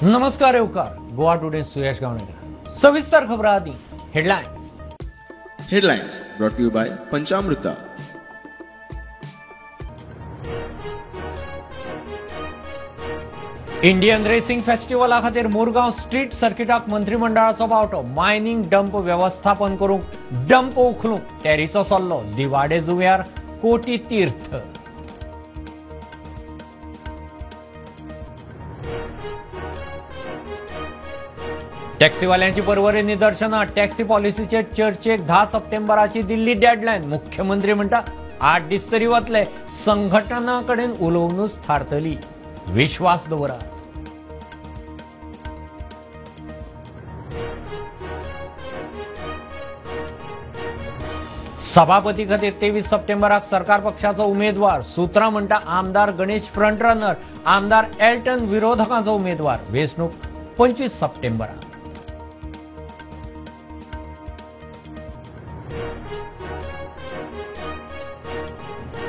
नमस्कार येवकार गोवा टुडे सुयश गावणेकर. सविस्तर खबरां आदी headlines. Headlines brought to you by Panchamruta. Indian racing फेस्टिवला खातीर मुरगांव स्ट्रीट सर्किटाक मंत्रिमंडळाचो बावटो. मायनिंग डंप व्यवस्थापन करूंक डंप उखलूंक टेरीचो सल्लो. दिवाडे जुंव्यार कोटी तीर्थ. टॅक्सीवाल्यांची परवरी निदर्शनां. टॅक्सी पॉलिसीचेर चर्चेक 10 सप्टेंबराची दिल्ली डेडलायन. मुख्यमंत्री म्हणटा 8 दीस तरी वतले, संघटना कडेन उलोवनूच थारतली, विश्वास दवरात. सभापती खातीर 23 सप्टेंबराक सरकार पक्षाचो उमेदवार. सूत्रां म्हणटा आमदार गणेश फ्रंट रनर, आमदार एल्टन विरोधकांचो उमेदवार. वेंचणूक 25 सप्टेंबराक.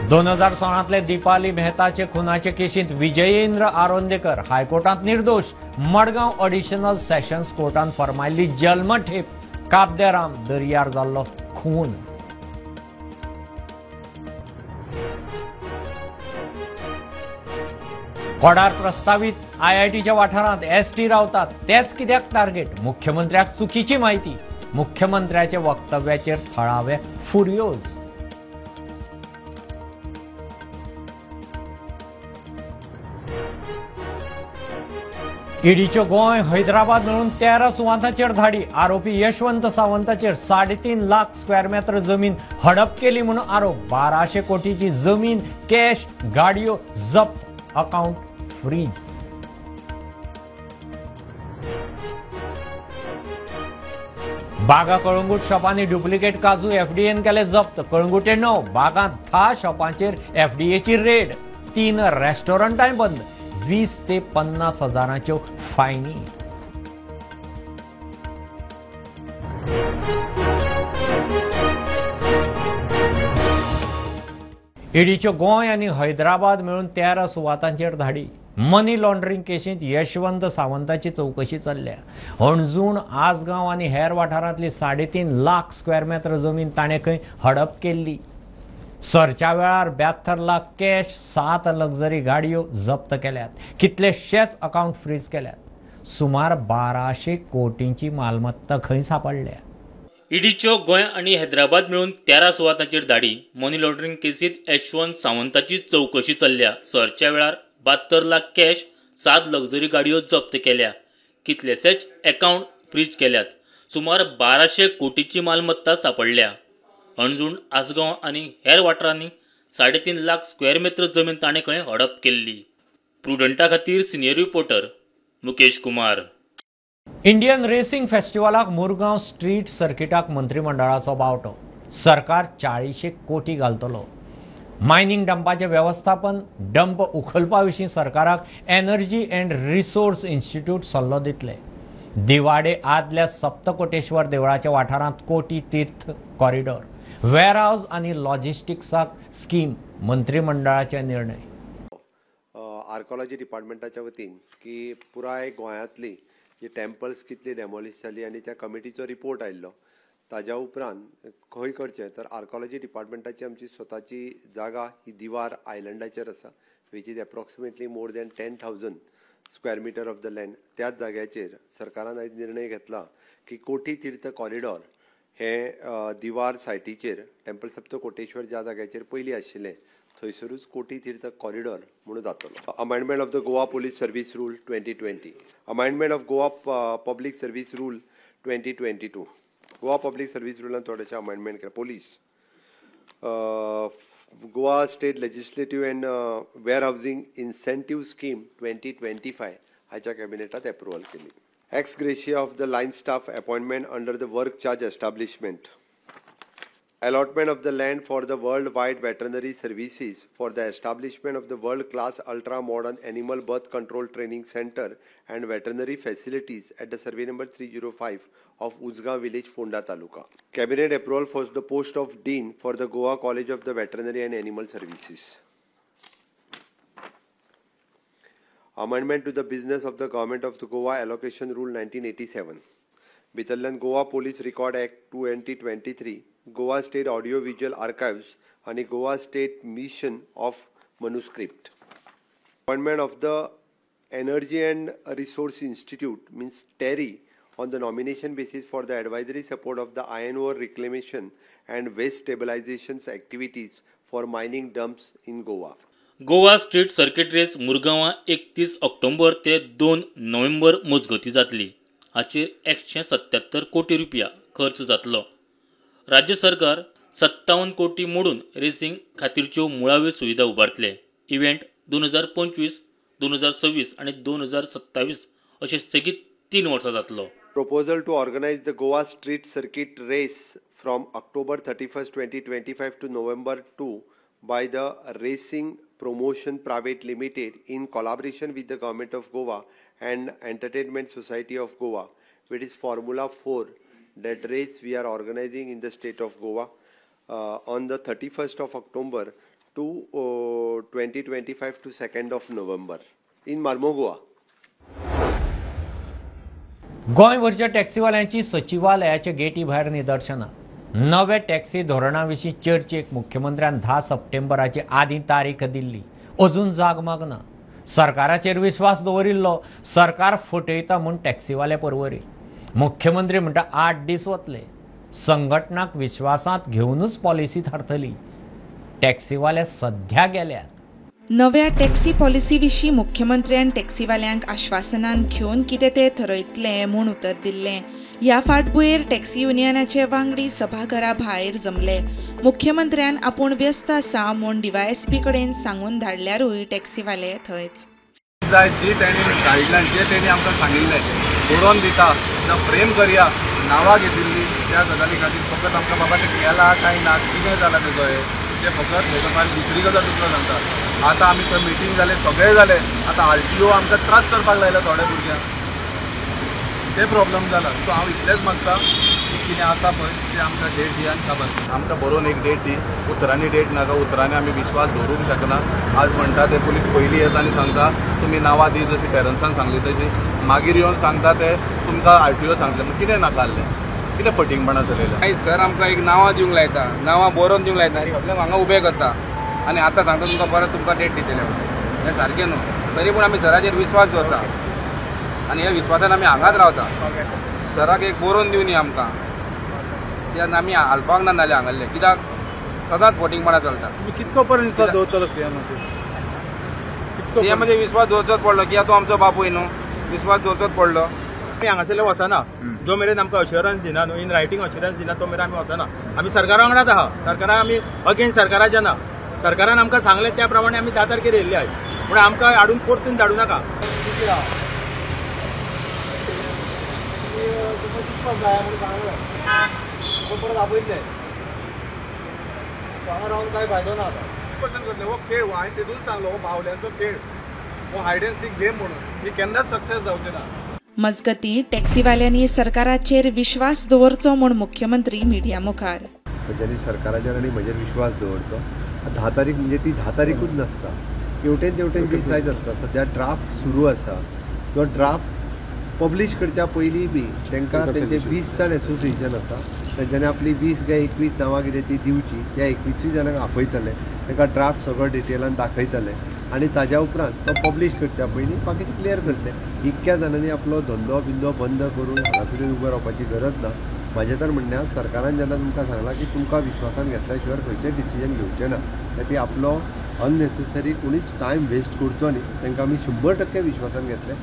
दोन 2016 दीपाली मेहताचे खुनाचे केशींत विजयेंद्र आरोंदेकर हायकोर्टांत निर्दोष. मडगांव अडिशनल सेशन्स कोर्टान फर्मायल्ली जल्मठेप. काबदेराम दर्यार जाल्लो खून. कोडार प्रस्तावीत आयआयटीच्या वाठारांत एसटी रावतात तेच कित्याक टार्गेट? मुख्यमंत्र्याक चुकीची म्हायती. मुख्यमंत्र्याच्या वक्तव्याचेर थळावे फुर्योज. ईडीच्यो गोंय हैदराबाद मेळून 13 सुवातांचेर धाडी. आरोपी यशवंत सावंताचेर 3.5 लाख स्क्वेअर मेत्र जमीन हडप केली म्हणून आरोप. 1200 कोटीची जमीन, कॅश, गाडयो जप्त, अकाउंट फ्रीज. बागा कळंगूट शॉपांनी डुप्लिकेट काजू एफडीएन केले जप्त. कळंगूटे 9, बागांत 10 शॉपांचेर एफडीएची रेड. 3 रेस्टॉरंटांय बंद. 20 ते 50 हजारांच्यो फायनी. ईडीच्यो गोंय आनी हैदराबाद मेळून 13 सुवातांचेर धाडी. मनी लॉन्ड्रिंग केशींत यशवंत सावंताची चवकशी चल्ल्या. हणजूण, आसगांव आनी हेर वाठारांतली 3.5 लाख स्क्वेअर मेत्र जमीन ताणें खंय हडप केल्ली. सरच्या वेळार 72 लाख कॅश, 7 लक्झरी गाडयो जप्त केल्यात. कितलेशेच अकाउंट फ्रीज केल्यात. सुमार 1200 कोटींची मालमत्ता खंय सांपडल्या. ईडीच्यो गोंय आनी हैदराबाद मेळून 13 सुवातांचेर धाडी. मनी लॉन्ड्रिंग केसींत यशवंत सावंताची चवकशी चल्ल्या. सरच्या वेळार 72 लाख कॅश, 7 लक्झरी गाडयो जप्त केल्या. कितलेशेच अकाउंट फ्रीज केल्यात. सुमार 1200 कोटीची मालमत्ता सांपडल्या. हणजूण, आसगांव आनी हेर वाठारांनी 3.5 लाख स्क्वेअर मेत्र जमीन ताणें खंय हडप केल्ली. प्रुडंटा खातीर senior reporter Mukesh Kumar. Indian racing फेस्टिवलाक मुरगांव स्ट्रीट सर्किटाक मंत्रिमंडळाचो बावटो. सरकार 40 कोटी घालतलो. मायनिंग डंपाचें वेवस्थापन, डंप उखलपा विशीं सरकाराक एनर्जी अँड रिसोर्स इन्स्टिट्यूट सल्लो दितले. दिवाडे आदल्या सप्तकोटेश्वर देवळाच्या वाठारांत कोटी तीर्थ कॉरिडॉर, वेअरहावज आनी लॉजिस्टिक्साक स्कीम. मंत्रिमंडळाचे निर्णय. आर्कोलॉजी डिपार्टमेंटाच्या वतीन की पुराय गोंयांतली जी टेम्पल्स कितली डेमोलिश जाली आनी त्या कमिटीचो रिपोर्ट आयिल्लो ताज्या उपरांत खंय करचें तर आर्कोलॉजी डिपार्टमेंटाची आमची स्वताची जागा ही दिवार आयलंडाचेर आसा, which is approximately more than 10,000 square metre of the land. त्याच जाग्याचेर सरकारान आयज निर्णय घेतला की कोटी तीर्थ कॉरिडॉर हे दिवार सायटीचेर टेम्पल सप्तकोटेश्वर ज्या जाग्याचेर पयलीं आशिल्लें थंयसरूच कोटी तीर्थ कॉरिडॉर म्हणून जातलो. Amendment of the Goa police service rule 2020, amendment of Goa public service rule 2022. Goa public service रुलान थोडेशें अमेंडमेंट केलें. Police, Goa state legislative and warehousing incentive scheme 2025 हाच्या कॅबिनेटात एप्रुवल केली. Ex gratia of the line staff appointment under the work charge establishment, allotment of the land for the worldwide veterinary services for the establishment of the world-class ultra-modern animal birth control training center and veterinary facilities at the survey number 305 of Ujgaon village, Fonda Taluka. Cabinet approval for the post of Dean for the Goa College of the Veterinary and Animal Services. Amendment to the business of the government of the Goa allocation rule 1987, भितरल्यान Goa police record act 2023, Goa state audio visual archives आनी Goa state mission of manuscript. Appointment of the Energy and Resource Institute means TERI on the nomination basis for the advisory support of the iron ore reclamation and waste stabilization activities for mining dumps in Goa. Goa street circuit race मुरगांवां 31 October ते 2 नोव्हेंबर मजगतीं जातली. हाचेर 177 कोटी रुपया खर्च जातलो. राज्य सरकार 57 कोटी मोडून रेसिंग खातीरच्यो मुळाव्यो सुविधा उबारतले. इव्हेंट 2025, 2026 आनी 2027 अशें सेगीत 3 वर्सां जातलो. Proposal to organize the Goa Street Circuit Race from October 31st, 2025 to November 2 by the Racing Promotion Private Limited in collaboration with the Government of Goa and Entertainment Society of Goa, which is Formula 4. That race we are organizing in the state of Goa on the 31st of October to 2025 to 2nd of November in Marmugao. गोंयभरच्या टॅक्सीवाल्यांची सचिवालयाच्या गेटी भायर निदर्शनां. नव्या taxi धोरणा विशीं चर्चेक मुख्यमंत्र्यान 10 सप्टेंबराची आदीं तारीख दिल्ली. अजून जाग मागना. सरकाराचेर विश्वास दवरिल्लो, सरकार फटयता म्हूण टॅक्सीवाले परवरी. मुख्यमंत्री म्हणटा 8 दीस वतले, संघटनाक विश्वासांत घेवनूच पॉलिसी थारतली. टॅक्सीवाले सध्या गेल्यात. नव्या टॅक्सी पॉलिसी विशीं मुख्यमंत्र्यान टॅक्सीवाल्यांक आश्वासनान घेवन कितें तें थरयतलें म्हूण उतर दिल्लें. ह्या फाटभुंयेर टॅक्सी युनियनाचे वांगडी सभाघरा भायर जमले. मुख्यमंत्र्यान आपूण व्यस्त आसा म्हूण डीवायएसपी कडेन सांगून धाडल्यारूय टॅक्सीवाले थंयच. जाय जी तेणी गायडलायन जे तेणी आमकां सांगिल्लें बरोवन दिता जावं फ्रेम करया नांवां घेतिल्ली त्या गजाली खातीर फकत आमकां बाबा तें केलां काय ना कितें जालां तेजो हें तें फकत हें करपाक. दुसरी गजाल दुसरो सांगता, आतां आमी थंय मिटींग जालें सगळें जालें, आतां आरटीओ आमकां त्रास करपाक लायला थोड्या भुरग्यांक, ते प्रॉब्लम जाला. सो हांव इतलेंच मागता की कितें आसा पळय तें आमकां डेट दी आनी काबार आमकां बरोवन एक डेट दी, उतरांनी डेट नाका, उतरांनी आमी विश्वास दवरूंक शकना. आज म्हणटा ते पुलीस पयलीं येता आनी सांगता तुमी नांवां दी जशी टेरन्सान सांगली तशी, मागीर येवन सांगता ते तुमकां आरटीओ सांगले. कितें नाका जाल्लें, कितें फटींगपणां चलयलें. मागीर सर आमकां एक नांवां दिवंक लायता, नांवां बरोवन दिवंक लायता, सगळें हांगा उबें करता आनी आतां सांगता तुमकां परत तुमकां डेट दितले. हें सारकें न्हू. तरी पूण आमी सराचेर विश्वास दवरता आनी ह्या विश्वासान आमी हांगाच रावता. सराक एक बरोवन दिवनी आमकां, कित्याक आमी हालपाक ना जाल्यार हांगासरले, कित्याक सदांच फटींगपणां चलता. कितको पर्यंत विश्वास दवरतलो सीएमाचेर? सीएमाचेर विश्वास दवरचोच पडलो, कित्याक तो आमचो बापूय न्हू, विश्वास दवरचोच पडलो. आमी हांगासरले वचना जो मेरेन आमकां अश्युरन्स दिना न्हू, इन रायटींग अश्युरन्स दिना तो मेरेन आमी वचना. आमी सरकारा वांगडाच आहा, सरकारा आमी अगेन्स्ट सरकाराच्या ना. सरकारान आमकां सांगलें त्या प्रमाणे आमी 10 तारखेर येयल्ले आहात, पूण आमकां हाडून परतून धाडूं नाका. परत आपयतले हांगा रावन कांय फायदो ना. आतां हो खेळ हांवें तेतून सांगलो, हो बावल्यांचो खेळ, हो हायड एंड सीक गेम म्हणून ही केन्नाच सक्सेस जावचें ना. मजगतीं टॅक्सीवाल्यांनी सरकाराचेर विश्वास दवरचो म्हूण मुख्यमंत्री मिडिया मुखार. तांच्यांनी सरकाराचेर आनी म्हजेर विश्वास दवरचो. 10 तारीख म्हणजे ती 10 तारीखूच नासता, हेवटेन तेवटेन दीस जायत आसता. सद्या ड्राफ्ट सुरू आसा, तो ड्राफ्ट पब्लीश करच्या पयलीं बी तांकां तेंचे 20 जाण एसोसिएशन आसा, तेंच्यांनी आपली 20 काय 21 नांवां कितें ती दिवची. त्या 21 जाणांक आपयतले, तांकां ड्राफ्ट सगळो डिटेलान दाखयतले आनी ताज्या उपरांत तो पब्लीश करच्या पयलीं बाकीचे क्लियर करतले. इतक्या जाणांनी आपलो धंदो बिंदो बंद करून हांगासर उबो रावपाची गरज ना. म्हाजें तर म्हणणें, सरकारान जेन्ना तुमकां सांगलां की तुमकां विश्वासान घेतल्या शिवाय खंयचें डिसिजन घेवचें ना, ती आपलो अननेसेसरी कोणीच टायम वेस्ट करचो न्ही. तांकां आमी 100% विश्वासान घेतले.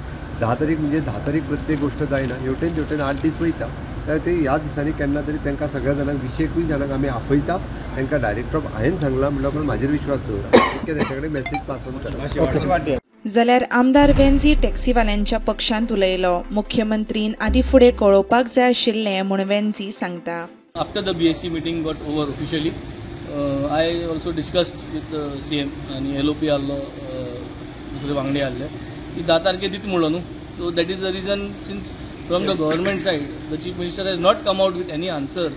10 तारीख म्हणजे 10 तारीख प्रत्येक गोश्ट जायना, हेवटेन तेवटेन 8 दीस वयता. तर ते ह्या दिसांनी केन्ना तरी तांकां सगळ्या जाणांक 20-21 जाणांक आमी आपयता. तांकां डायरेक्टर हांवें सांगलां म्हणल्यार पण म्हाजेर विश्वास दवरा, इतकें तेंच्या कडेन मॅसेज पास ऑन करा. जाल्यार आमदार वेन्झी टॅक्सीवाल्यांच्या पक्षांत उलयलो. मुख्यमंत्रीन आदी फुडें कळोवपाक जाय आशिल्लें म्हूण वेन्झी सांगता. After the BSc meeting got over officially, I also discussed with CM आनी एलओपी आहलो, दुसरे वांगडी आहले की 10 तारखे दित म्हणलो न्हू. So that is the reason since from the government side the chief minister has not come out with any answer,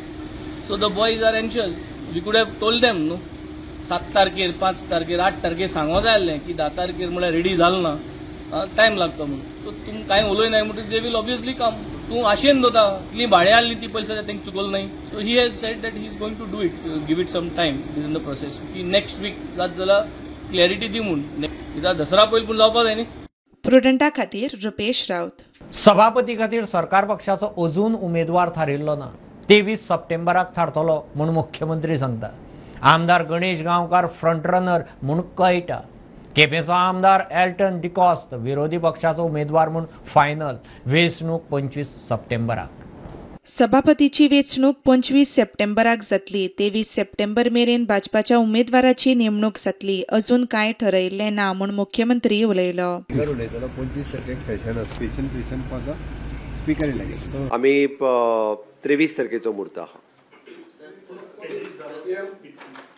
so the boys are anxious. We could have told them न्हू 7 तारखेर, 5 तारखेर, 8 तारखेर सांगो जाय आसलें की 10 तारखेर म्हळ्यार रेडी जाल ना, टायम लागता म्हणून. सो तूं कांय उलयनाय म्हणटकीर they will obviously कम. तूं आशेन दवरता इतली भाडें आहली ती पयशे तांकां चुकल न्हय. So he has said that he is going to do it, give it some time, it is in the process की नेक्स्ट वीक जात जाल्यार क्लॅरिटी दी म्हूण. कित्याक दसरा पयलीं पूण जावपा जाय न्ही. प्रुडंटा खातीर रुपेश राऊत. सभापती खातीर सरकार पक्षाचो अजून उमेदवार थारिल्लो ना. 23 सप्टेंबराक थारतलो म्हूण मुख्यमंत्री सांगता. आमदार गणेश गांवकार फ्रंटरनर म्हूण कळटा. केपेंचो आमदार एल्टन डिकॉस्त विरोधी पक्षाचो उमेदवार म्हूण फायनल. वेंचणूक 25 सप्टेंबराक. सभापतीची वेंचणूक 25 सप्टेंबराक जातली. 23 सप्टेंबर मेरेन भाजपाच्या उमेदवाराची नेमणूक जातली. अजून कांय ठरयिल्लें ना म्हूण मुख्यमंत्री उलयलो. आमी 23 तारखेचो म्हूर्त आहा,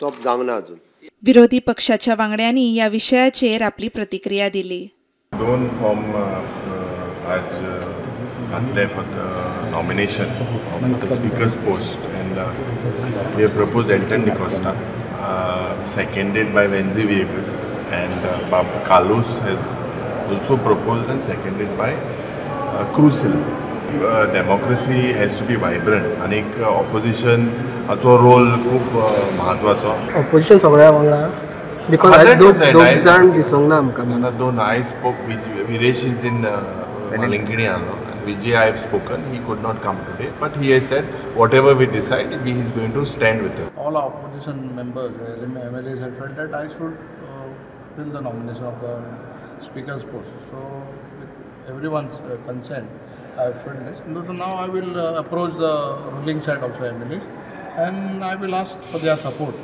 तो जावंक ना अजून. विरोधी पक्षाच्या वांगड्यांनी ह्या विशयाचेर आपली प्रतिक्रिया दिली. 2 फॉर्म आज घातले for the nomination of the speaker's post and we have proposed Elton D'Costa, seconded by Venzy Viegas, and Bab Carlos has also proposed and seconded by Crucil. Democracy has to be vibrant आनी एक ऑपोजिशनाचो role खूब म्हत्वाचो. Opposition सगळ्या वांगडा because दोग जाण दिसूंक ना आमकां. दोन I spoke, Viresh is in Malinkini आलो. Vijay I have spoken, he could not come today, but he has said whatever we decide, he is going to stand with us. All opposition members, MLAs had felt that I should fill the nomination of the speaker's post. So with everyone's consent, I have filled this. So now I will approach the ruling side also, MLAs, and I will ask for their support.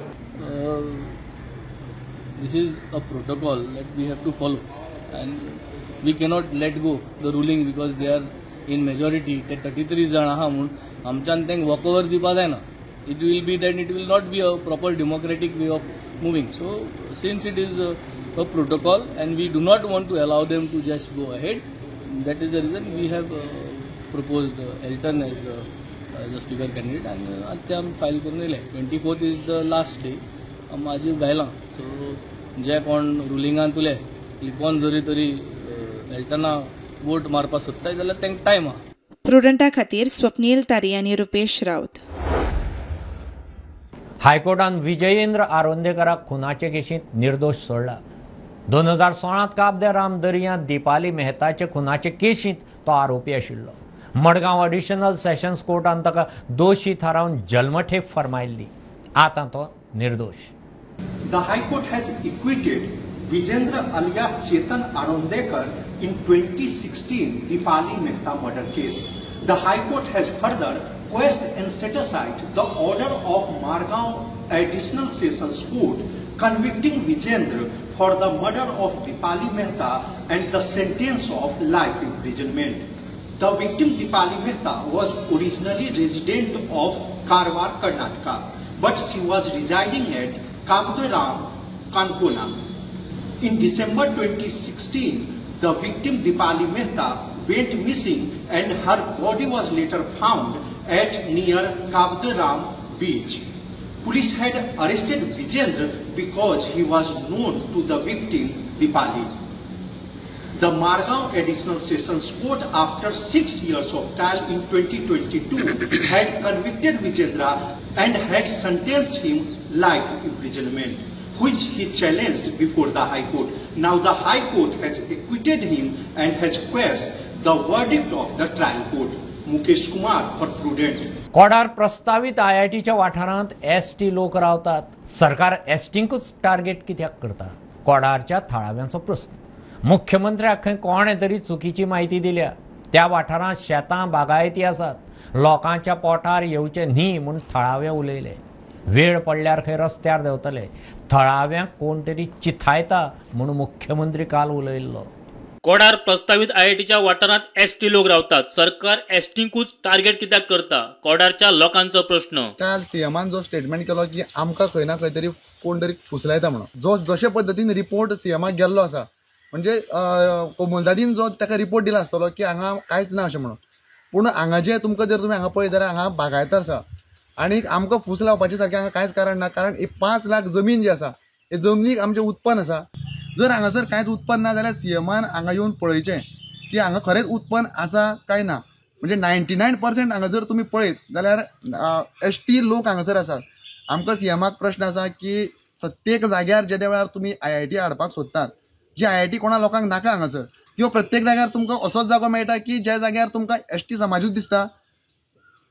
This is a protocol that we have to follow, and we cannot let go the ruling because they are in majority. ते 33 जाण आहा म्हूण आमच्यान तांकां walkover दिवपा जायना. It will be that it will not be a proper democratic way of moving. So since it is a protocol and we do not want to allow them to just go ahead, that is the reason we have proposed Elton as the speaker candidate, and ते आमी file करून येयले. 24th is the last day. आजी घायलां. So जे कोण रुलिंगान तुले लिपोन जरी तरी एल्टना vote मारपाक सोदताय जाल्यार तांकां टायम आहा. प्रुडंटा खातीर स्वप्नील तारी आनी रुपेश राऊत. हायकोर्टान विजयेंद्र आरोंदेकराक खुनाचे केशींत निर्दोश सोडला. 2016 काब दे राम दर्यांत दीपाली मेहताचे खुनाचे केशींत तो आरोपी आशिल्लो. मडगांव एडिशनल सेशन्स कोर्टान ताका दोशी थारावन जल्मठेप फर्मायल्ली. आतां तो निर्दोश. The High Court has acquitted Vijendra alias Chetan Arondekar in 2016 Deepali Mehta murder case. The High Court has further quashed and set aside the order of Margao Additional Sessions Court convicting Vijendra for the murder of Deepali Mehta and the sentence of life imprisonment. The victim Deepali Mehta was originally resident of Karwar, Karnataka, but she was residing at Kabderam, Kankona. In December 2016, the victim Deepali Mehta went missing and her body was later found at near Kabderam beach. Police had arrested Vijendra because he was known to the victim Deepali. The Margao Additional Sessions Court, after 6 years of trial in 2022, had convicted Vijendra and had sentenced him life imprisonment, which he challenged before the High Court. Now the High Court has acquitted him and has quashed the verdict of the trial court. Mukesh Kumar for Prudent. Kodar प्रस्तावित आयआयटीच्या वाठारांत ST लोक रावतात. सरकार एसटींकूच target कित्याक करता? कोडारच्या थळाव्यांचो प्रस्न. मुख्यमंत्र्याक खंय कोणें तरी चुकीची म्हायती दिल्या. त्या वाठारांत शेतां बागायती आसात. लोकांच्या पोटार येवचें न्ही म्हूण थळावे उलयले. वेळ पडल्यार खंय रस्त्यार देंवतले. थळाव्यांक कोण तरी चिथायता म्हूण मुख्यमंत्री काल उलयल्लो. कोडार प्रस्तावित आयआयटीच्या वाठारांत एसटी लोक रावतात. सरकार एसटींकूच टार्गेट कित्याक करता? कोडारच्या लोकांचो प्रश्न. काल सीएमान जो स्टेटमेंट केलो की आमकां खंय ना खंय तरी कोण तरी फुसलायता म्हणून, जो जशे पद्दतीन रिपोर्ट सीएमाक गेल्लो आसा, म्हणजे कोमुलदादीन जो ताका रिपोर्ट दिला आसतलो की हांगा कांयच ना अशें म्हणून, पूण हांगा जे तुमकां जर तुमी हांगा पळयत जाल्यार हांगा बागायतार आसा आनी आमकां फूस लावपाचें सारकें हांगा कांयच कारण ना. कारण ही 5 लाख जमीन जी आसा हे जमनीक आमचें उत्पन्न आसा. जर हांगासर कांयच उत्पन्न ना जाल्यार सीएमान हांगा येवन पळयचें की हांगा खरेंच उत्पन्न आसा काय ना. म्हणजे 99% हांगा जर तुमी पळयत जाल्यार एस टी लोक हांगासर आसात. आमकां सीएमाक प्रश्न आसा की प्रत्येक जाग्यार जेद्या वेळार तुमी आयआयटी हाडपाक सोदतात, जी आयआयटी कोणा लोकांक नाका हांगासर, किंवा प्रत्येक जाग्यार तुमकां असोच जागो मेळटा की ज्या जाग्यार तुमकां एस टी समाजूच दिसता.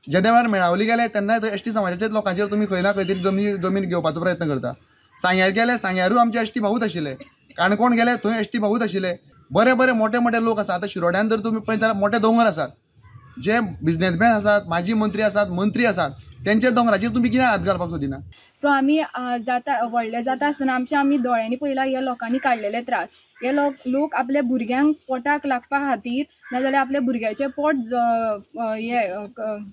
जेद्या वेळार मेळावली गेले तेन्ना थंय एस टी समाजाच्याच लोकांचेर तुमी खंय ना खंय तरी जमीन घेवपाचो प्रयत्न करता. सांग्यार गेले, सांग्यारूय आमचे एस टी भाऊच आशिल्ले. काणकोण गेले, थंय एस टी भाऊच आशिल्ले. बरे बरे मोठे मोठे लोक आसात. आतां शिरोड्यान जर तुमी पळयत जाल्यार मोठे दोंगर आसात, जे बिजनेसमॅन आसात, माजी मंत्री आसात, मंत्री आसात, तेंच्या दोंगराचेर तुमी कित्याक हात घालपाक सोदिना? सो आमी जाता व्हडले जाता आसतना आमच्या आमी दोळ्यांनी पळयला ह्या लोकांनी काडलेले त्रास. हे लोक आपल्या भुरग्यांक पोटाक लागपा खातीर नाजाल्यार आपल्या भुरग्याचें पोट हे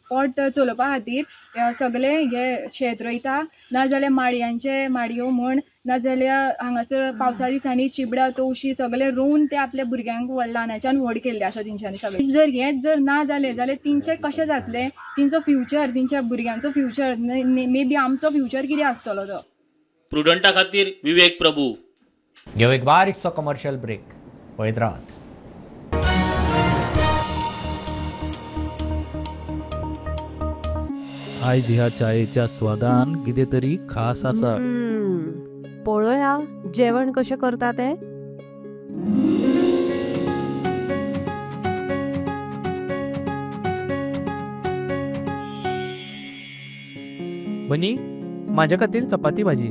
पोट चलोवपा खातीर सगळे हे शेत रोयता, नाजाल्यार माडयांचे माडयो म्हण, नाजाल्यार हांगासर पावसा दिसांनी चिबडां तवशीं सगळे रोवन ते आपल्या भुरग्यांक व्हड ल्हानाच्यान व्हड केल्ले आसा तेंच्यांनी सगळें. जर हेंच जर ना जालें जाल्यार तेंचें कशें जातलें? तेंचो फ्युचर, तेंच्या भुरग्यांचो फ्युचर, मे बी आमचो फ्युचर कितें आसतलो तो. प्रुडंटा खातीर विवेक प्रभू. घेऊ एक बारीकसो कमर्शियल ब्रेक, पळयत रावात. आयज ह्या चायेच्या स्वादान कितें तरी खास आसा. पळोवया जेवण कशें करता तें. बनी, म्हाज्या खातीर चपाती भाजी.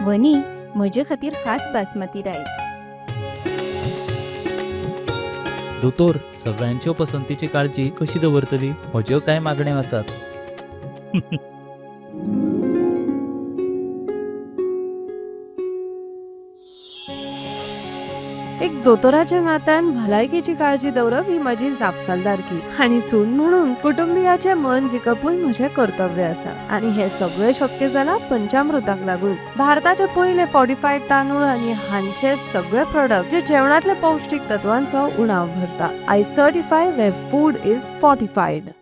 वनी, म्हजे खातीर खास बासमती रायस. दोतोर, सगळ्यांच्यो पसंतीची काळजी कशी दवरतली? म्हज्यो कांय मागण्यो आसात. एक दोतोराच्या नात्यान भलायकेची काळजी दवरप ही म्हजी जापसालदारकी आनी सून म्हणून कुटुंबियाचें मन जिखपूय म्हजें कर्तव्य आसा. आनी हें सगळें शक्य जालां पंचामृताक लागून. भारताचे पयले फॉर्टिफायड तांदूळ आनी हांचे सगळे प्रोडक्ट जे जेवणांतले पौश्टीक तत्वांचो उणाव भरता. I certify where food is fortified.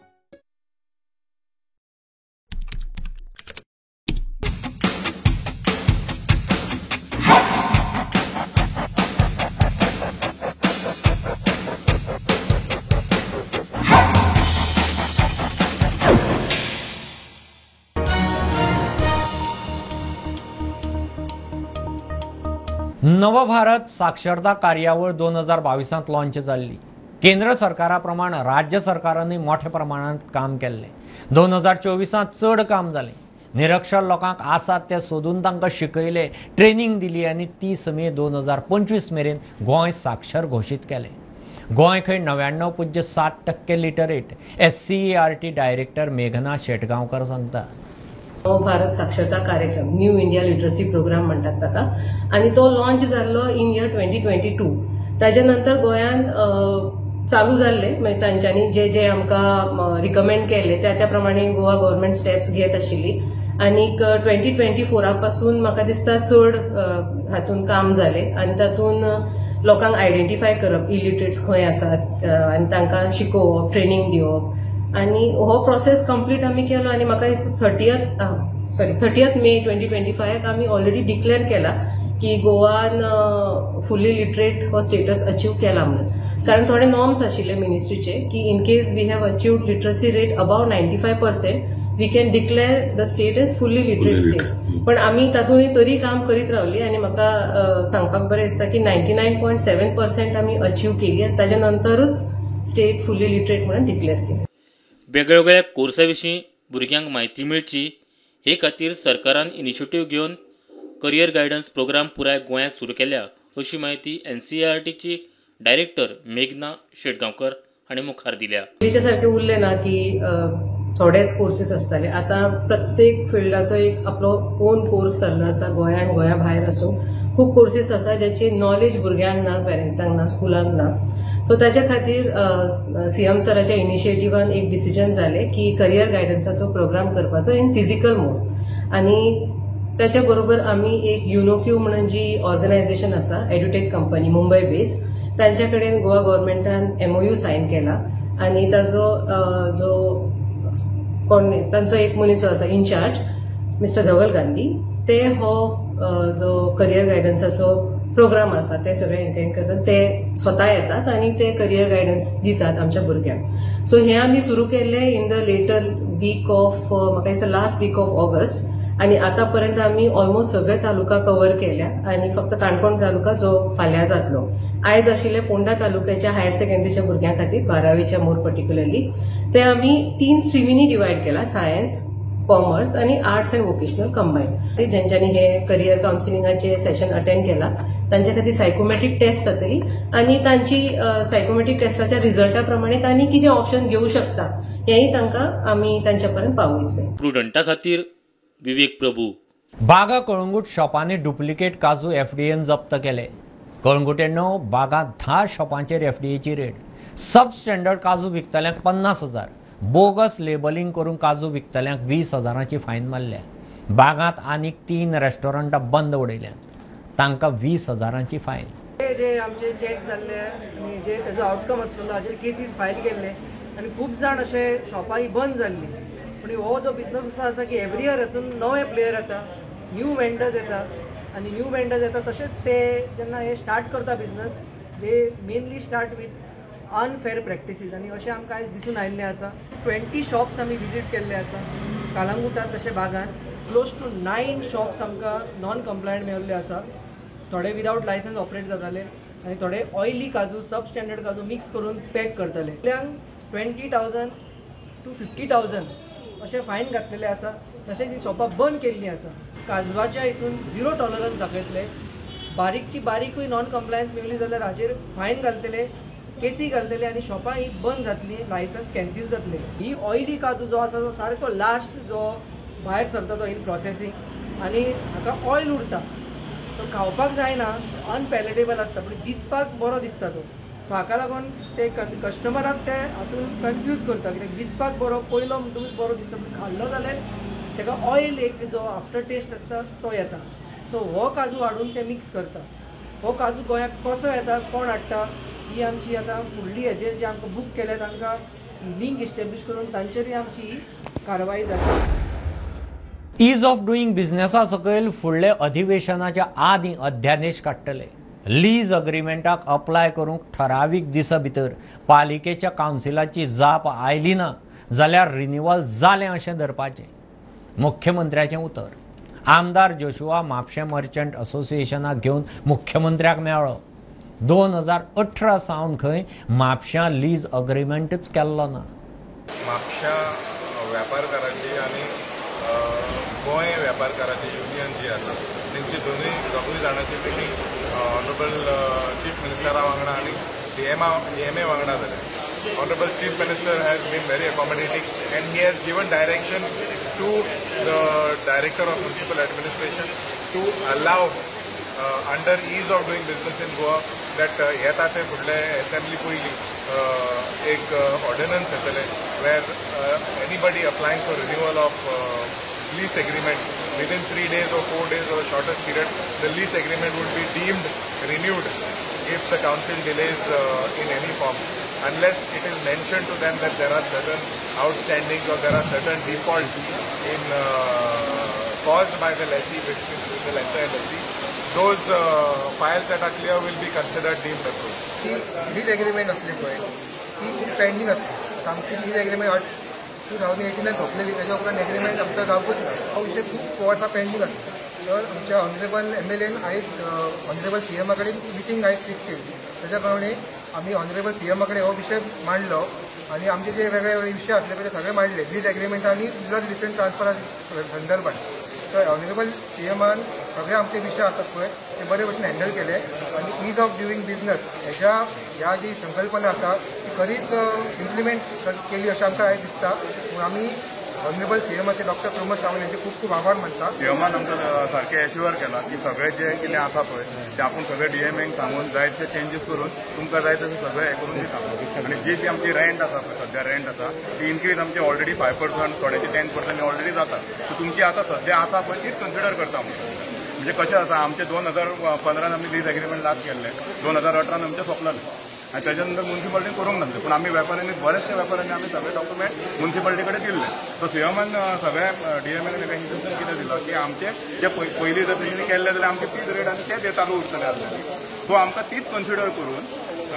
Navbharat साक्षरता कार्यावळ 2022 लॉन्च जाल्ली. केंद्र सरकारा प्रमाण राज्य सरकारांनी मोठ्या प्रमाणात काम केल्लें. 2024 चड काम जालें. निरक्षर लोकांक आसात ते सोदून तांकां शिकयले, ट्रेनिंग दिली आनी 30 मे 2025 मेरेन गोंय साक्षर घोशीत केलें. गोंय खंय 99.7% लिटरेट, SCERT director मेघना शेटगांवकर सांगता. नव भारत साक्षरता कार्यक्रम, न्यू इंडिया लिटरसी प्रोग्राम म्हणटात ताका, आनी तो लॉन्च जाल्लो इन इयर 2022. ताजे नंतर गोंयान चालू जाल्ले, मागीर तांच्यांनी जे जे आमकां रिकमेंड केल्ले त्या त्या प्रमाणे गोवा गव्हर्मेंट स्टेप्स घेत आशिल्ली. आनीक 2024 पासून म्हाका दिसता चड हातून काम जालें आनी तातूंत लोकांक आयडेंटिफाय करप इलिटरेट्स खंय आसात आनी तांकां शिकोवप, ट्रेनींग दिवप, आनी हो प्रोसेस कंप्लीट आमी केलो. आनी म्हाका दिसता 30th मे 2025 आमी ऑलरेडी डिक्लेअर केला की गोवान फुल्ली लिटरेट हो स्टेटस अचीव केला म्हणून. कारण थोडे नॉर्म्स आशिल्ले मिनिस्ट्रीचे की in case we have achieved literacy rate above 95% we can declare the state as fully literate state. पण आमी तातूंत तरी काम करीत रावली आनी म्हाका सांगपाक बरें दिसता की 99.7% आमी अचीव केली आनी ताच्या नंतरूच स्टेट फुल्ली लिटरेट म्हणून डिक्लेअर केलें. वेगवेगळ्या कोर्सा विशीं भुरग्यांक म्हायती मेळची हे खातीर सरकारान इनिशिएटीव घेवन करियर गायडन्स प्रोग्राम पुराय गोंयांत सुरू केल्या अशी म्हायती NCERTची डायरेक्टर मेघना शेटगांवकर हांणी मुखार दिल्या. पयलींच्या सारकें उरलें ना की थोडेच कोर्सीस आसताले, आतां प्रत्येक फिल्डाचो एक आपलो ओन कोर्स जाल्लो आसा. गोंयांत गोंया भायर आसूं खूब कोर्सीस आसा ज्याची नॉलेज भुरग्यांक ना, पेरंट्सांक ना, स्कुलांक ना. सो ताच्या खातीर सीएम सराच्या इनिशिएटिवान एक डिसिजन जालें की करियर गायडन्साचो प्रोग्राम करपाचो इन फिजिकल मोड. आनी त्याच्या बरोबर आमी एक युनोक्यू म्हणून जी ऑर्गनायझेशन आसा, एड्युटेक कंपनी मुंबय बेस, तांच्या कडेन गोवा गव्हर्मेंटान MOU sign केला आनी ताजो जो कोण तांचो एक मनीस जो आसा इनचार्ज मिस्टर धवल गांधी, ते हो जो करियर गायडन्साचो प्रोग्राम आसा ते सगळे एटेंड करतात, ते स्वता येतात आनी ते करियर गायडन्स दितात आमच्या भुरग्यांक. सो हें आमी सुरू केल्लें in the later week of, म्हाका दिसता लास्ट वीक ऑफ ऑगस्ट, आनी आतां पर्यंत आमी ऑलमोस्ट सगळे तालुका कवर केल्या आनी फक्त काणकोण तालुका जो फाल्यां जातलो. आयज आशिल्ले पोंडा तालुक्याच्या हायर सेकंडरीच्या भुरग्यां खातीर 12वीच्या मोर पर्टिक्युलरली ते आमी 3 स्ट्रिमींनी डिवायड केला, सायन्स, कॉमर्स आनी आर्ट्स अँड वोकेशनल कंबायन. ते ज्यांच्यानी हे करियर कावन्सिलिंगाचे सेशन अटेंड केला तांच्या खातीर सायकोमेट्रीक टेस्ट जातली आनी तांची सायकोमेट्रीक टेस्टाच्या रिजल्टा प्रमाणे तांणी कितें ऑप्शन घेवं शकता हेंय तांकां आमी तांच्या पर्यंत पावयतले. प्रुडंटा खातीर विवेक प्रभू. बागा कळंगूट शॉपांनी डुप्लिकेट काजू एफडीएन जप्त केले. कळंगूटे 9 बागा 10 शॉपांचेर एफडीएची रेड. सब स्टँडर्ड काजू विकतल्यांक 50,000, बोगस लेबलिंग करून काजू विकतल्यांक 20,000ची फायन मारल्या. बागांत आनीक 3 रेस्टॉरंटां बंद उडयल्यांत, तांकां 20,000ची फायन. जे आमचे चॅक्स जाल्ले आनी जे ताजो आवटकम आसलेलो हाजेर केसीस फायल केल्ले आनी खूब जाण अशे शॉपां ही बंद जाल्ली. पूण हो जो बिजनस असो आसा की एवरी इयर हातून नवे प्लेयर येता, न्यू वेंडर्स येता आनी न्यू वेंडर्स येता तशेंच ते जेन्ना हे स्टार्ट करता business, they mainly start with unfair practices आनी अशें आमकां आयज दिसून आयिल्लें आसा. 20 शॉप्स आमी विजीट केल्ले आसा कालांगुटान तशें बागान. क्लोज टू 9 शॉप्स आमकां नॉन कंप्लायंट मेळिल्ले आसा. थोडे विदावट लायसन्स ऑपरेट जाताले आनी थोडे ऑयली काजू, सब स्टँडर्ड काजू मिक्स करून पॅक करताले. 20,000 to 50,000 अशें फायन घातलेले आसा. तशेंच ही शॉपां बंद केल्लीं आसा. काजवाच्या हितून झिरो टॉलरन्स दाखयतले. बारीकची बारीकूय नॉन कंप्लायन्स मेवली जाल्यार हाचेर फायन घालतले, केसी घालतले आनी शॉपां ही बंद जातली, लायसन्स कॅन्सील जातले. ही ऑयली काजू जो आसा तो सारको लास्ट जो भायर सरता तो इन प्रोसेसींग आनी हाका ऑयल उरता, तो खावपाक जायना, अनपॅलेटेबल आसता, पूण दिसपाक बरो दिसता तो. सो हाका लागून ते कस्टमराक ते हातून कन्फ्यूज करता, कित्याक दिसपाक बरो पयलो म्हणटकूच बरो दिसता, पूण खाल्लो जाल्यार ताका ऑयल एक जो आफ्टर टेस्ट आसता तो येता. सो हो काजू हाडून ते मिक्स करता. हो काजू गोंयाक कसो येता, कोण हाडटा, ही आमची आतां फुडली हेजेर जे आमकां बूक केल्या तांकां लिंक इस्टेब्लिश करून तांचेरूय आमची कारवाय जाता. Is of doing बिझनेसा सकयल फुडले अधिवेशनाच्या आदीं अध्यादेश काडटले. लीज अग्रीमेंटाक अप्लाय करूंक ठरावीक दिसा भितर पालिकेच्या कावन्सिलाची जाप आयली ना जाल्यार रिन्युअल जालें अशें धरपाचें, मुख्यमंत्र्याचें उतर. आमदार जोशुआ म्हापशें मर्चंट असोसिएशनाक घेवन मुख्यमंत्र्याक मेळ्ळो. 2018 सावन खंय म्हापश्यां लीज अग्रीमेंटच केल्लो ना. म्हापश्यां व्यापारकारांची आनी गोंय व्यापारकाराची युनियन जी आसा तेंची दोनूय दोगूय जाणांची मिटींग ऑनरेबल चीफ मिनिस्टरा वांगडा आनी डीएमए वांगडा जाले. Honourable chief minister has been very accommodating and he has given direction to the director of municipal administration to allow under ease of doing business in Goa that येता ते फुडले assembly पयलीं एक ordnance येतलें where anybody applying for renewal of lease agreement within 3 days or 4 days or shortest period, the lease agreement would be deemed renewed if the council delays in any form, unless it is mentioned to them that there are certain outstandings or there are certain defaults in caused by the lessee, between the lessor and lessee. Those files that are clear will be considered deemed approved. Lease agreement असली पळय ती खूब pending आसली. आमची lease agreement 2018 सोंपलेली, त्याच्या उपरांत agreement आमकां जावपूच ना. हो विशय खूब वर्सां पेंडींग आसता. तर आमच्या ऑनरेबल MLAन आयज ऑनरेबल CMA कडेन मिटींग आयज फिक्स केली. त्याच्या प्रमाणे आमी ऑनरेबल CMA कडेन हो विशय मांडलो आनी आमचे जे वेगळे वेगळे विशय आसले पळय ते सगळे मांडले लीज एग्रीमेंट आनी रिजर्वेशन ट्रान्सफरा संदर्भात. तर ऑनरेबल CMAन सगळे आमचे विशय आसात पळय ते बरे भशेन हँडल केले आनी ईज ऑफ ड्युईंग बिझनस हेज्या ह्या जी संकल्पना आसा ती खरीच इम्प्लिमेंट केली अशें आमकां आयज दिसता. पूण आमी ऑनरेबल CMAचे डॉक्टर प्रमोद सावंत यांचे खूब खूब आभार मानता. CMAन आमकां सारकें एश्युअर केलां की सगळें जें कितें आसा पळय तें आपूण सगळें DMAक सांगून जाय तशे चेंजीस करून तुमकां जाय तशें सगळें हें करून दिता. आनी जी जी आमची रेंट आसा पळय, सद्या रेंट आसा ती इन्क्रीज आमची ऑलरेडी 5%, थोड्याची 10% ऑलरेडी जाता. सो तुमची आतां सद्या आसा पळय तीच कन्सिडर करता आमी. म्हणजे कशें आसा, आमचे 2015 आमी लीज एग्रीमेंट लास्ट केल्लें, 2018 आमचें सोंपलेलें. आनी ताच्या नंतर म्युनिसिपालिटीन करूंक नासलें. पूण आमी वेपाऱ्यांनी बरेचशे वेपाऱ्यांनी आमी सगळे डॉक्युमेंट म्युनिसिपालिटी कडेन दिल्ले. सो सीएमान सगळे डीएमएन ताका इन्स्ट्रक्शन कितें दिलां की आमचे जे पयलीं जर तेंच्यांनी केल्ले जाल्यार आमचे तीच रेट आनी तेच चालू उरतले आसले. सो आमकां तीच कन्सिडर करून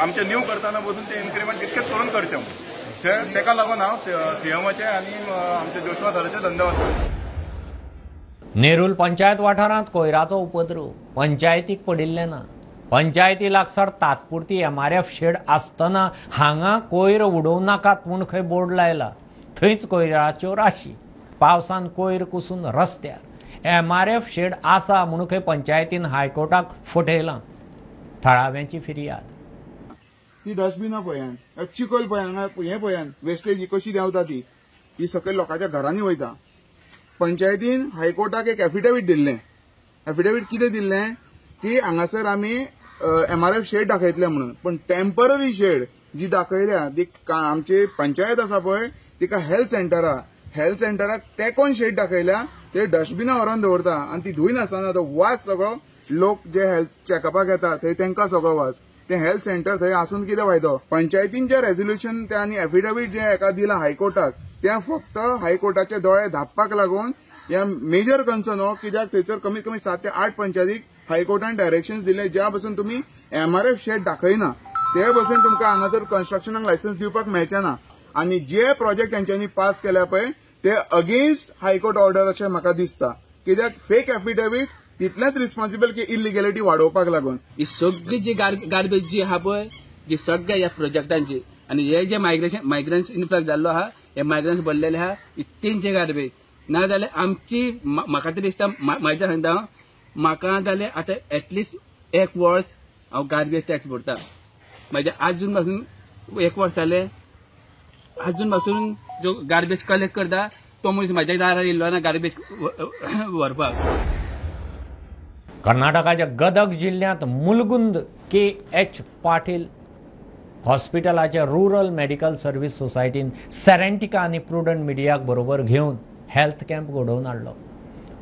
आमचे न्यू करतना बसून ते इन्क्रिमेंट तितकेच करून करचें म्हणून तेका लागून हांव सीएमाचे आनी आमच्या जोशुआ सराचे धन्यवाद करता. नेरूल पंचायत वाठारांत कोयराचो उपद्रव पंचायतीक पडिल्लें ना. पंचायती लागसार तात्पुरती एमआरएफ शेड आसतना हांगा कोयर उडोवं नाकात म्हूण खंय बोर्ड लायला. थंयच कोयराच्यो राशी, पावसान कोयर कुसून रस्त्यार. एमआरएफ शेड आसा म्हूण खंय पंचायतीन हायकोर्टाक फटयलां. थळाव्यांची फिर्याद. ती डस्टबिनां पळयान, चिखल पळयान, हें पळयान, वेस्टेज कशी देंवता ती, ही सकयल लोकांच्या घरांनी वयता. पंचायतीन हायकोर्टाक एक एफिडेवीट दिल्लें. एफिडेवीट कितें दिल्लें की हांगासर आमी एमआरएफ शेड दाखयतले म्हणून, पण टेम्पररी शेड जी दाखयल्या ती आमची पंचायत आसा पळय तिका हेल्थ सेंटरा, हेल्थ सेंटराक तेकोन शेड दाखयल्या, ते डस्टबिनां व्हरोन दवरता आनी ती धुय नासतना तो वास सगळो लोक जे हेल्थ चॅकअपाक येता थंय तांकां सगळो वास. ते हेल्थ सेंटर थंय आसून कितें फायदो? पंचायतीन जे रेजोल्युशन ते आनी एफिडेवीट जे हेका दिलां हायकोर्टाक तें फक्त हायकोर्टाचे दोळे धापपाक लागून हे मेजर कन्सर्न हो, कित्याक थंयसर कमीत कमी 7 ते 8 पंचायतीक हायकोर्टान डायरेक्शन दिले ज्या बसून तुमी एमआरएफ शेड दाखयना ते बसून तुमकां हांगासर कन्स्ट्रक्शनाक लायसन्स दिवपाक मेळचें ना. आनी जे प्रोजेक्ट तेंच्यांनी पास केल्या पळय ते अगेन्स्ट हायकोर्ट ऑर्डर अशें म्हाका दिसता, कित्याक फेक एफिडेवीट तितलेंच रिस्पॉन्सिबल की इलिगॅलिटी वाडोवपाक लागून. ही सगळी जी गार्बेज जी आहा पळय जी सगळ्या ह्या प्रोजेक्टांची आनी हे जे मायग्रंट्स इन्फ्लक्स जाल्लो आहा, हे मायग्रंट्स भरलेले आहा, तेंचे गार्बेज ना जाल्यार आमची म्हाका तरी दिसता म्हाज्या सांगता हांव, म्हाका जाल्यार आतां एटलिस्ट एक वर्स हांव गार्बेज टॅक्स भरता. म्हाज्या आजून पासून एक वर्स जालें, आजून पासून जो गार्बेज कलेक्ट करता तो मनीस म्हाज्या दारार येयल्लो ना गार्बेज व्हरपाक. कर्नाटकाच्या गदग जिल्ल्यांत मुलगुंद के.एच. पाटील हॉस्पिटलाच्या रुरल मेडिकल सर्व्हिस सोसायटीन सेरेंटिका आनी प्रुडंट मिडियाक बरोबर घेवन हेल्थ कॅम्प घडोवन हाडलो.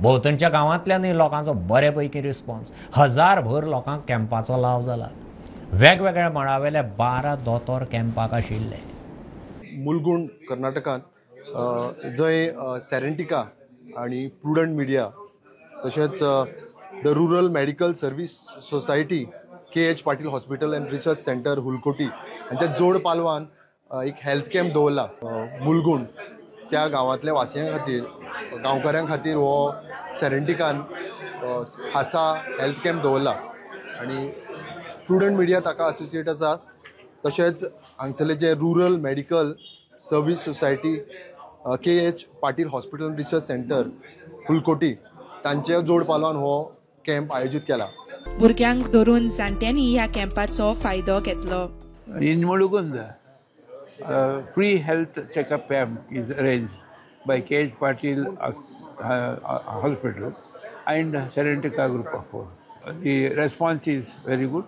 भोंवतणच्या गांवांतल्यानूय लोकांचो बरे पैकी रिस्पॉन्स. हजारभर लोकांक कॅम्पाचो लाव जाला. वेगवेगळ्या मळावेले 12 दोतोर कॅम्पाक आशिल्ले. मुलगुंड कर्नाटकांत जंय सेरेंटिका आनी प्रुडंट मिडिया तशेंच the rural medical service society K H. Patil hospital and research centre Hulkoti हांच्या जोड पालवान एक हेल्थ कॅम्प दवरला. मुलगुंड त्या गांवांतल्या वासियां खातीर, गांवकाऱ्यां खातीर हो सेरेंटिकान खासा हेल्थ कॅम्प दवरला आनी प्रुडंट मिडिया ताका असोसिएट आसा. तशेंच हांगसरले जे rural medical service society K H. Patil hospital and research centre Hulkoti तांच्या जोड पालवान हो कॅम्प आयोजीत केला. भुरग्यांक धरून जाण्ट्यांनी ह्या कॅम्पाचो फायदो घेतलो. In Mulgund free health checkup camp is arrange by K H. Patil hospital and Serentica group of four. The response is very good.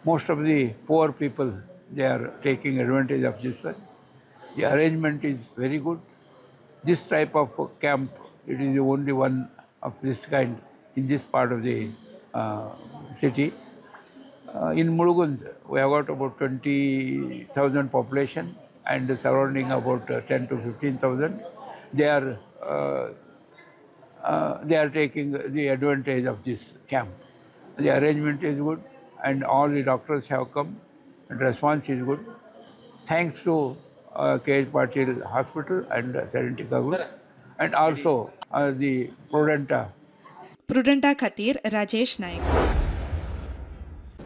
Most of the poor people, they are taking advantage of this one. The arrangement is very good. This type of camp, it is the only one of this kind in this part of the city. In Mulgund, we have got about 20,000 population and the surrounding about 10 to 15,000. They are taking the advantage of this camp. The arrangement is good and all the doctors have come and response is good. Thanks to K.H. Patil Hospital and Serentica Group and also the Prudenta. Prudenta खातीर राजेश नायक.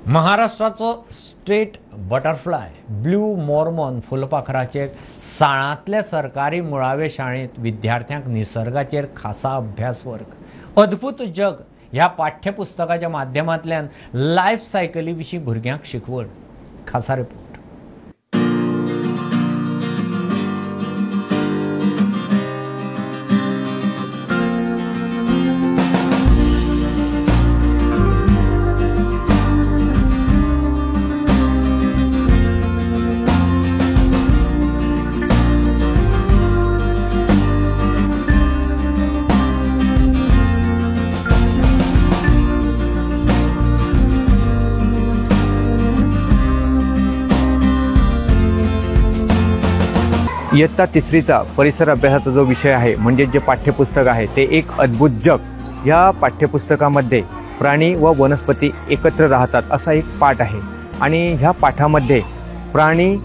महाराष्ट्राचो state butterfly blue Mormon फुलपाखराचेर साळांतले सरकारी मुळावे शाळेंत विद्यार्थ्यांक निसर्गाचेर खासा अभ्यास वर्ग. अद्भुत जग ह्या पाठ्यपुस्तकाच्या माध्यमांतल्यान लायफ सायकली विशीं भुरग्यांक शिकवण. खासा रिपोर्ट. इयत्ता तिसरीचा परिसर अभ्यासाचा जो विषय आहे, म्हणजे जे पाठ्यपुस्तक आहे ते एक अद्भुत जग, या पाठ्यपुस्तकामध्ये प्राणी व वनस्पती एकत्र राहतात असा एक पाठ आहे. आणि ह्या पाठामध्ये प्राणी,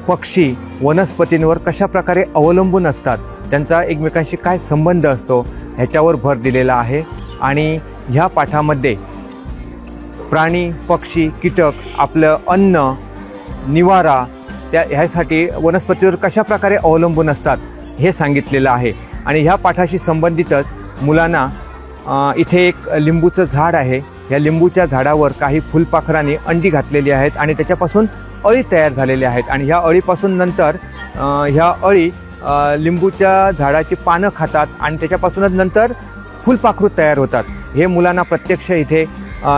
पक्षी वनस्पतींवर कशा प्रकारे अवलंबून असतात, त्यांचा एकमेकांशी काय संबंध असतो ह्याच्यावर भर दिलेला आहे. आणि ह्या पाठामध्ये प्राणी, पक्षी, कीटक आपलं अन्न, निवारा त्या ह्यासाठी वनस्पतीवर कशा प्रकारे अवलंबून असतात हे सांगितलेलं आहे. आणि ह्या पाठाशी संबंधितच मुलांना इथे एक लिंबूचं झाड आहे, ह्या लिंबूच्या झाडावर काही फुलपाखरांनी अंडी घातलेली आहेत आणि त्याच्यापासून अळी तयार झालेल्या आहेत. आणि ह्या अळीपासून नंतर ह्या अळी लिंबूच्या झाडाची पानं खातात आणि त्याच्यापासूनच नंतर फुलपाखरू तयार होतात. हे मुलांना प्रत्यक्ष इथे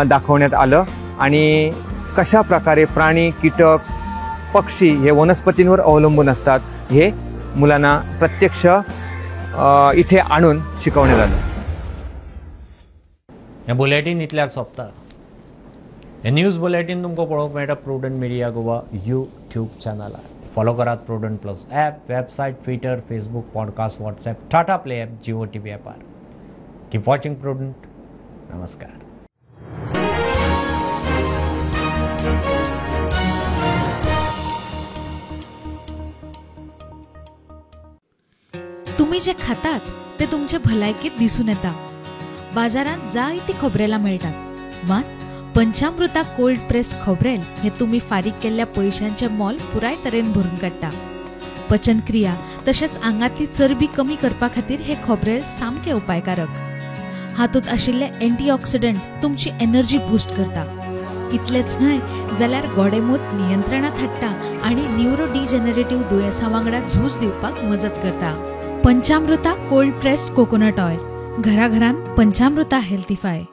दाखवण्यात आलं. आणि कशा प्रकारे प्राणी, कीटक, पक्षी हे वनस्पतींवर अवलंबून असतात हे मुलांना प्रत्यक्ष इथे आणून शिकवण्यात आलं. हें बुलेटीन इतल्यार सोंपता. हें न्यूज बुलेटीन तुमकां पळोवंक मेळटा प्रुडंट मिडिया गोवा यूट्यूब चॅनलार. फॉलो करात Prudent plus app, website, Twitter, Facebook, podcast, WhatsApp, Tata Play app, Jio TV ॲपार. Keep watching prudent. नमस्कार. तुम्ही जे खातात ते तुमचे भलायकेत दिसून येता. बाजारांत जायती खोबरेलां मेळटात, मात पंचामृता कोल्ड प्रेस खोबरेल हे तुमी फारीक केल्ल्या पयशांचें मोल पुराय तरेन भरून काडटा. पचनक्रिया तशेंच आंगांतली चरबी कमी करपा खातीर हे खोबरेल सामकें उपायकारक. हातूंत आशिल्ले अँटीऑक्सिडंट तुमची एनर्जी बूस्ट करता. इतलेंच न्हय जाल्यार गोडेमूत नियंत्रणांत हाडटा आनी न्युरो डिजॅनरेटिव्ह दुयेंसां वांगडा झूज दिवपाक मजत करता. Panchamrita cold pressed coconut oil, घराघरांत पंचामृता हेल्थीफाय.